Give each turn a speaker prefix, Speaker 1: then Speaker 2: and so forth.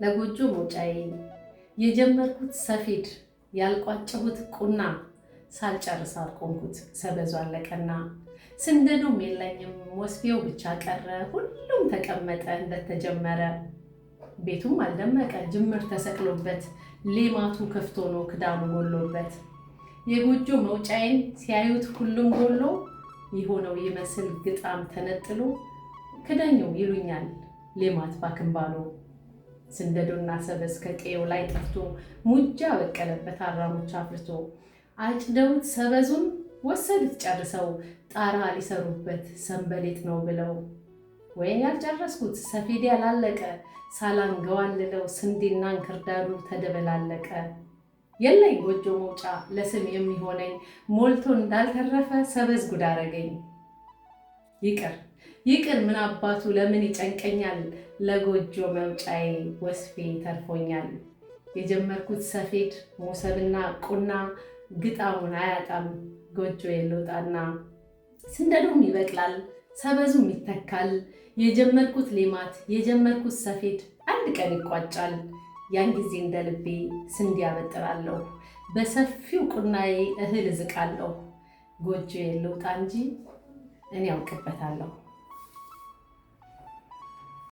Speaker 1: ለጎጆ መውጫዬ የጀመርኩት ሰፌድ ያልቋጨሁት ቁና ሳልጨርስ አቆምኩት ሰበዙ አለቀና። ስንደዶም የለኝም ወስፌው ብቻ ቀረ፣ ሁሉም ተቀመጠ እንደተጀመረ። ቤቱም አልደመቀ ጅምር ተሰቅሎበት፣ ሌማቱ ክፍት ሆኖ ክዳኑ ጎሎበት። የጎጆ መውጫዬን ሲያዩት ሁሉም ጎሎ፣ የሆነው ይመስል ግጣም ተነጥሎ፣ ክደኘው ይሉኛል ሌማት ባክንባሎ። ስንደዶና ሰበዝ ከቀዬው ላይ ጠፍቶ፣ ሙጃ በቀለበት አራሙቻ አፍርቶ። አጭደውት ሰበዙን ወሰዱት ጨርሰው፣ ጣራ ሊሰሩበት ሰንበሌጥ ነው ብለው። ወይን ያልጨረስኩት ሰፌድ ያላለቀ፣ ሳላንገዋልለው ስንዴና እንክርዳዱ ተደበላለቀ። የለኝ ጎጆ መውጫ ለስም የሚሆነኝ፣ ሞልቶ እንዳልተረፈ ሰበዝ ጉድ አረገኝ። ይቅር ይቅር ምን አባቱ ለምን ይጨንቀኛል፣ ለጎጆ መውጫዬ ወስፌ ተርፎኛል። የጀመርኩት ሰፌድ ሞሰብና ቁና ግጣሙን አያጣም ጎጆ የለውጣና። ስንደዶም ይበቅላል ሰበዙም ይተካል። የጀመርኩት ሌማት የጀመርኩት ሰፌድ አንድ ቀን ይቋጫል። ያን ጊዜ እንደ ልቤ ስንዴ አበጥራለሁ፣ በሰፊው ቁናዬ እህል እዝቃለሁ። ጎጆ የለውጣ እንጂ እኔ ያውቅበታለሁ።